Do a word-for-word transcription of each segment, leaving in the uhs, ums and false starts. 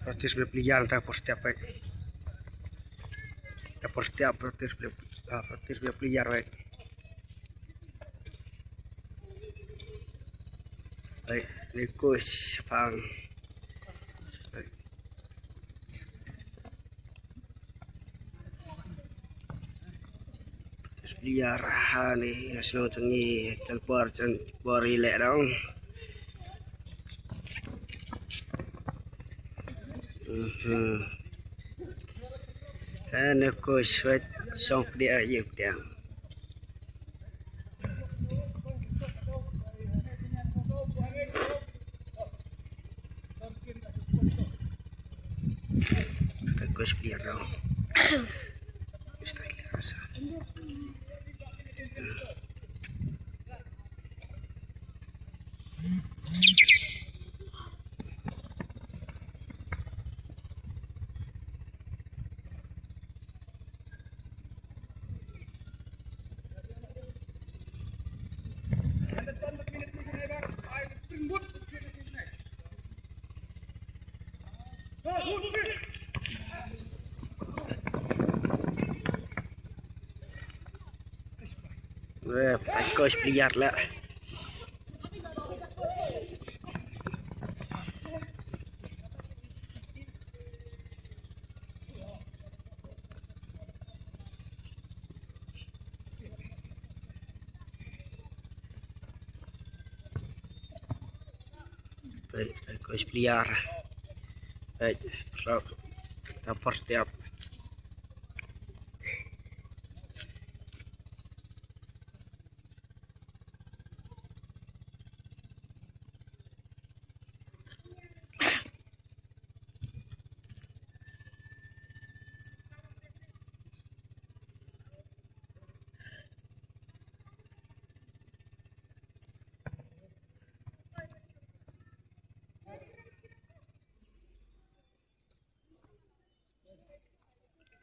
Practice bad player ta por step, eh. Ta por step practice bad, ah, practice bad player, eh. Eh, ni coach pang. Eh. Spliar ha ni sno tangi tan por tan por i leh dong. Mhm. Ha ni ko swet song pdia yuk dang. Ka kos pilihan rau. Style rasa. Eh, pakai kos pilihan lah. Baik, baik, coach Pliar. Baik, rok, kapor tiap.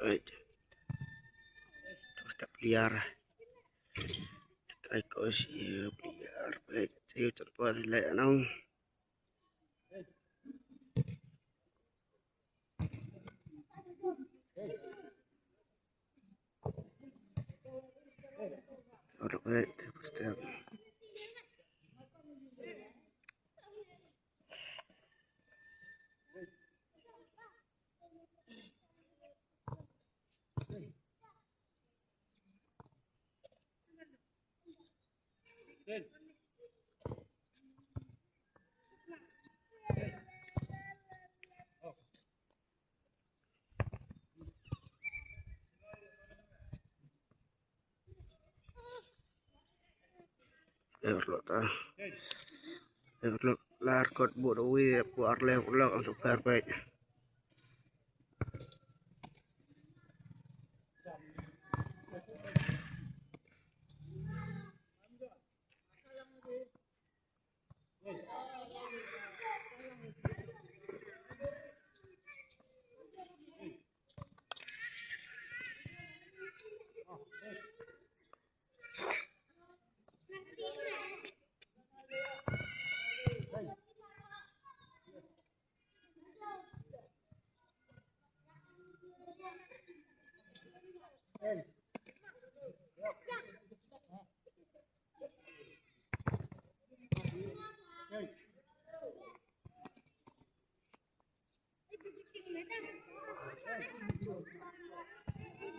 Right. Terus tak Pliar. Kai ko si Pliar. Baik, saya tak boleh lah, nong. Alright, step. Erlota. Erlot lar kot bu dawi bu arleng ulak ang super baik.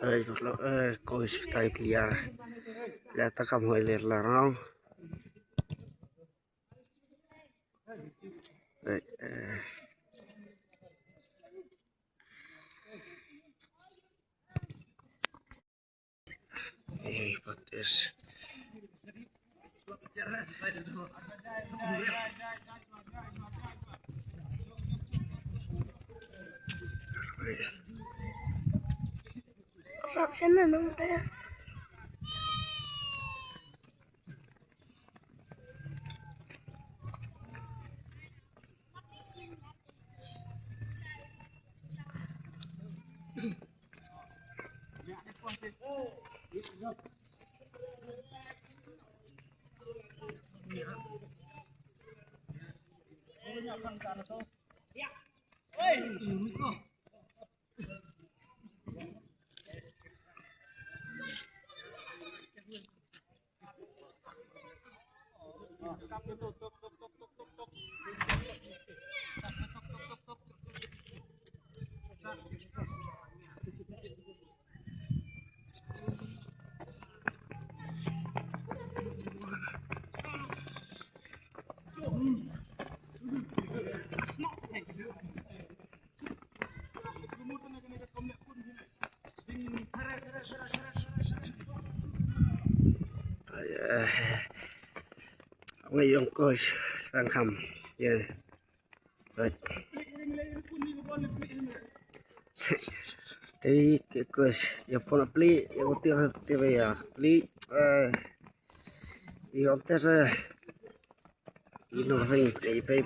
Ai, ko lo, eh, ko is tai piliar. La ta kam hoi ler la rau. Eh, eh. Eh, practice. Corruption na nang daya. Ngi ïong coach tang kham. Ye. Te ke coach ïa pun pli ïa pun pli ïa pli. Eh, ïa pun pli. Ino veng pli pli.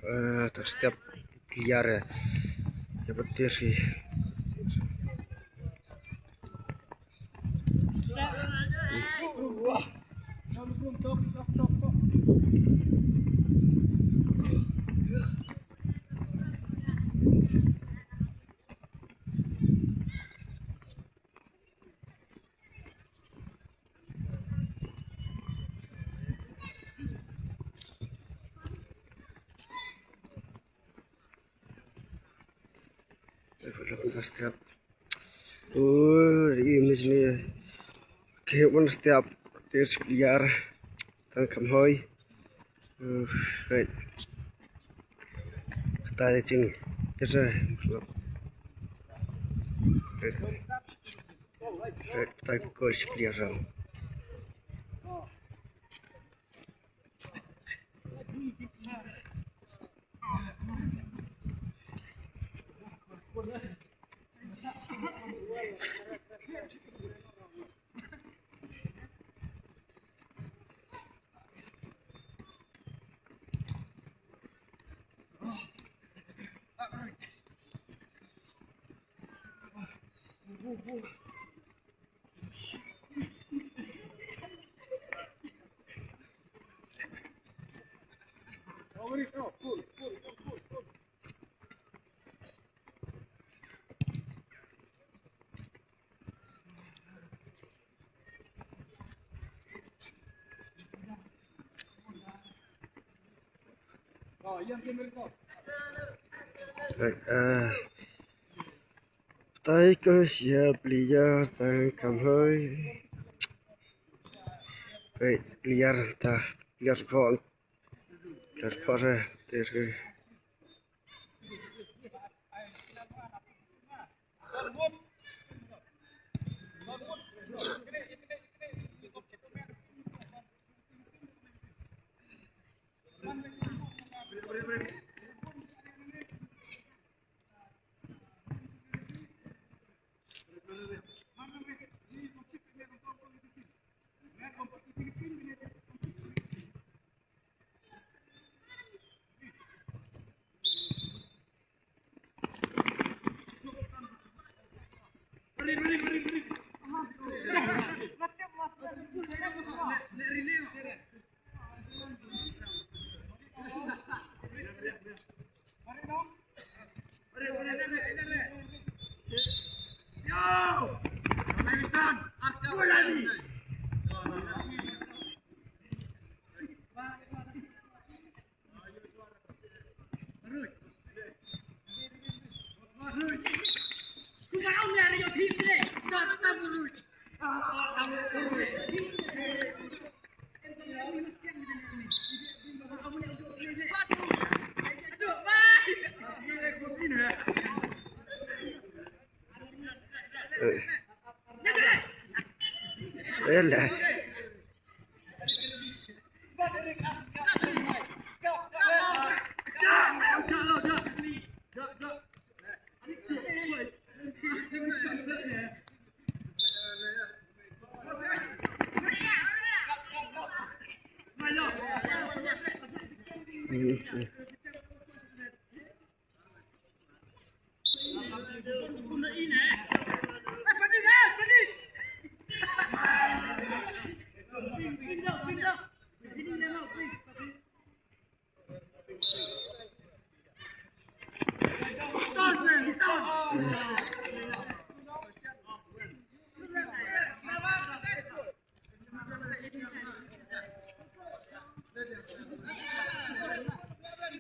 Eh, ta step pliar ya betul sih. Step. Oh, ini sini. Oke, one step. Terus biar tang kham hoi. Uh, right. Kata jing. Yes, sir. Right. Right. Kata ko sipli asal. Right, uh, tai ko sia player tang kham hoi. Right, player ta, player sport, player sport eh, player ke.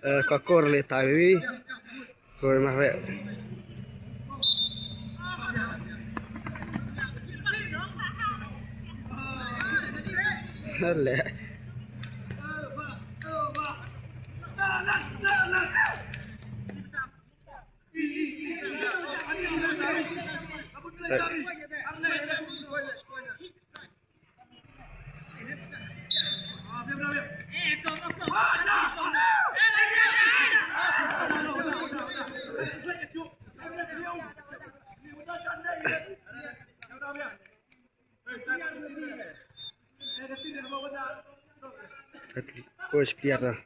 Eh, ka kor le tawi. Kor ma we. Le. Coach Pierre.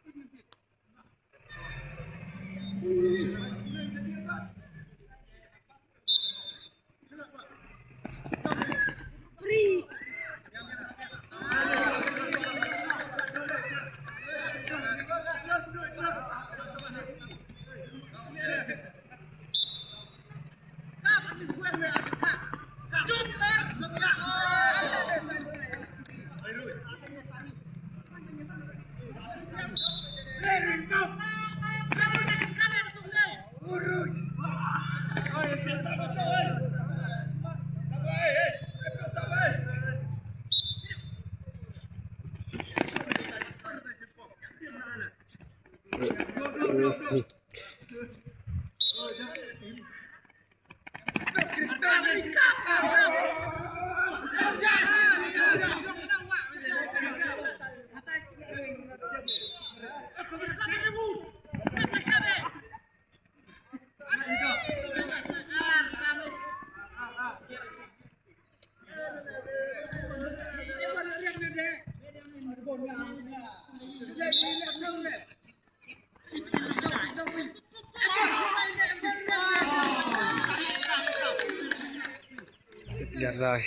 Yarai.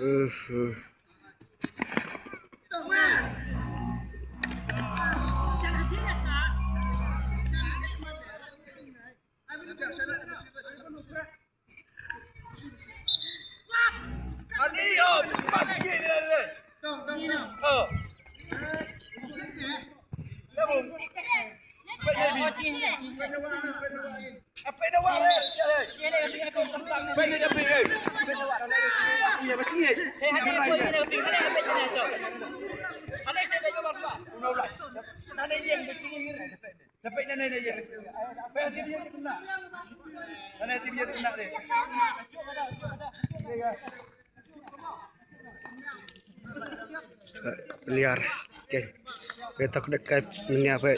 Uh, uh. Liar. Okay. Kita kena kai menya pe.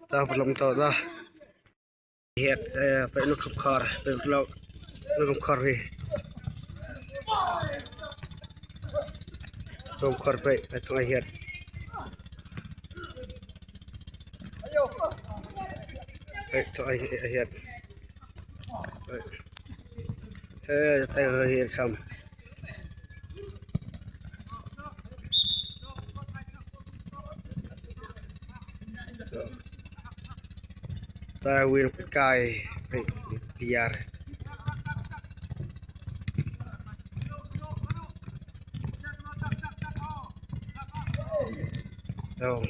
Tah, belum tahu tah. Hiat, eh, peit na khapkhar, peit na khapkhar hi. Khapkhar peit, peit thong ai hiat. Peit thong ai hiat. Peit. Eh, thong ai hiat kham. Ta win kai, eh, biar. Dong.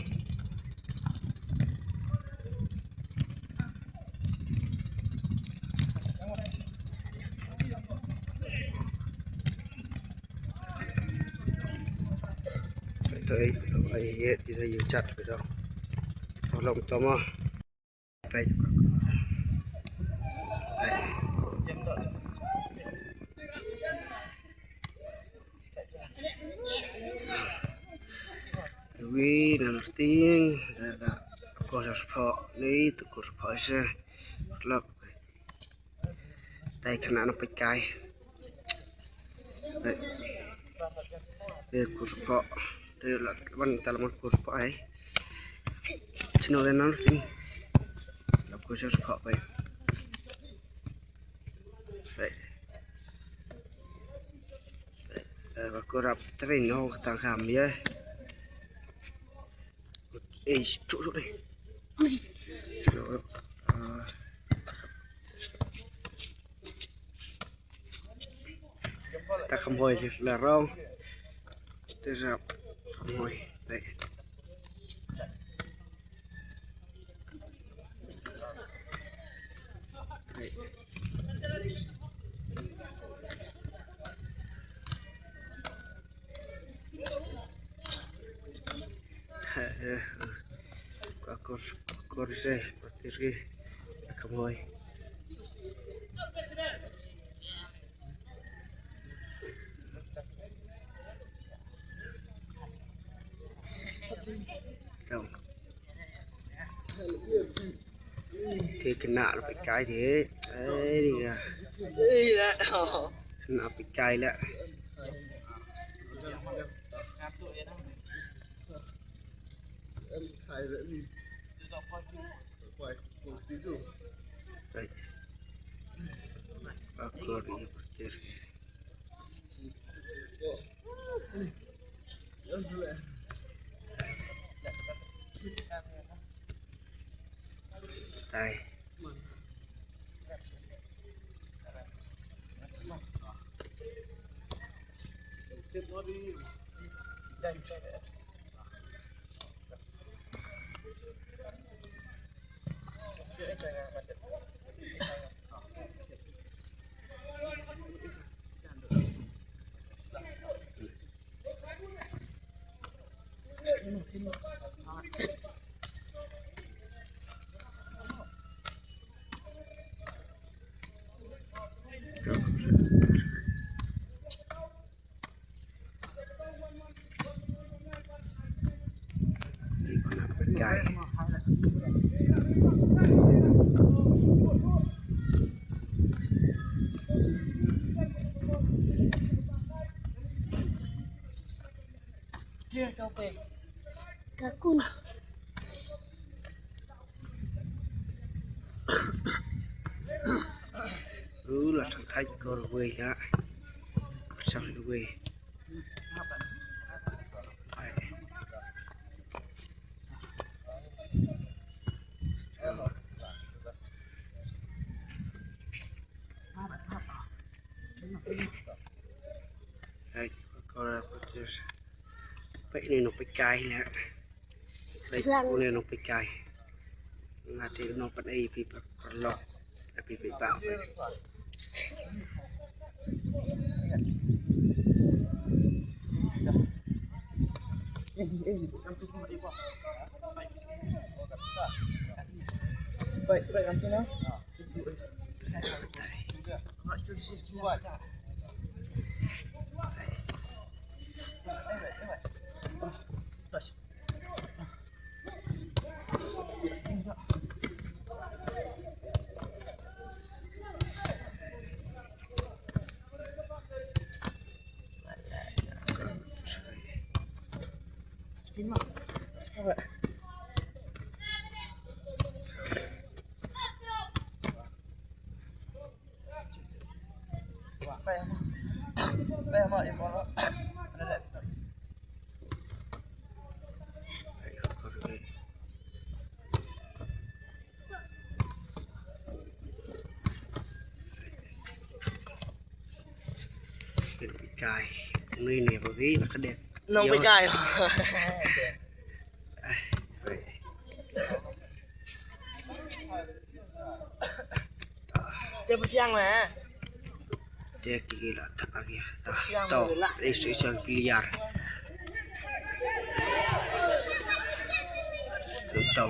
Ito, ito, ay, ito, ito, yung chat, ito. Tolong, tomo. Peit. Iwi na nurting da da. Ko sa spho ni tu ko spho se. Lok. Tai kena na pekai. Dei kur spok. Dei la ban talaman kur spok ai. Chino dei nan tin. La kur spok pai. Dei. Dei. Eh, ba kurap trin no tang ham ye. Eh, cuk, cuk, eh. Cuk, eh. Ta kham hoi la rong. Ta rap kham hoi. Dei. Dei. Ka kor, kor se, patir ki, ka kham hoi. Dong. Te kena la pekai te. Ai, ni ka. Kena pekai la. Ai. Aku ni patir. Tai. Ka kun. U la sang thait kor wei la. Sang wei. Hai, kor apa terus? Peit ni nong pekai la. Peit ni nong pekai. Nga te nong pan ai pi paralok. Pi peit ba. Peit, peit, antu na. Kai. Ni ni ba bi ba ka dek. Nong pekai. Dia bersiang meh. Dia kiki la tak lagi. Tau, isu isu piliar. Tau.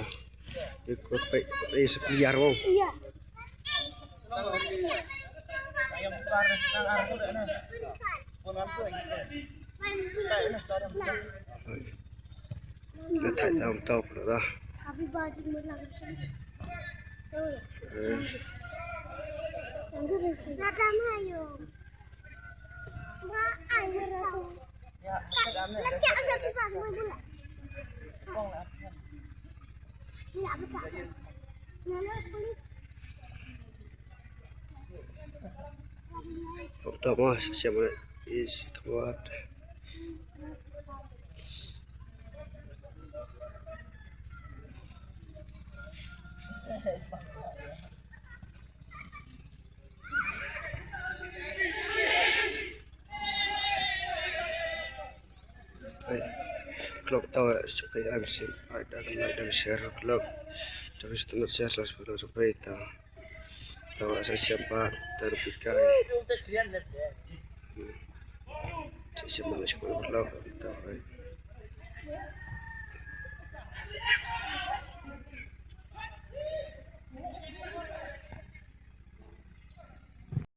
Ikut pe isu piliar wow. Dah tak tahu tahu pula dah. Pokok mah siapa is kuat. Klok tawa chukai am sim ai da kan like da share klok. Tawa stunat share slash follow chukai tawa. Tawa sa siapa tawa pikai. Sa siapa na chukai klok tawa.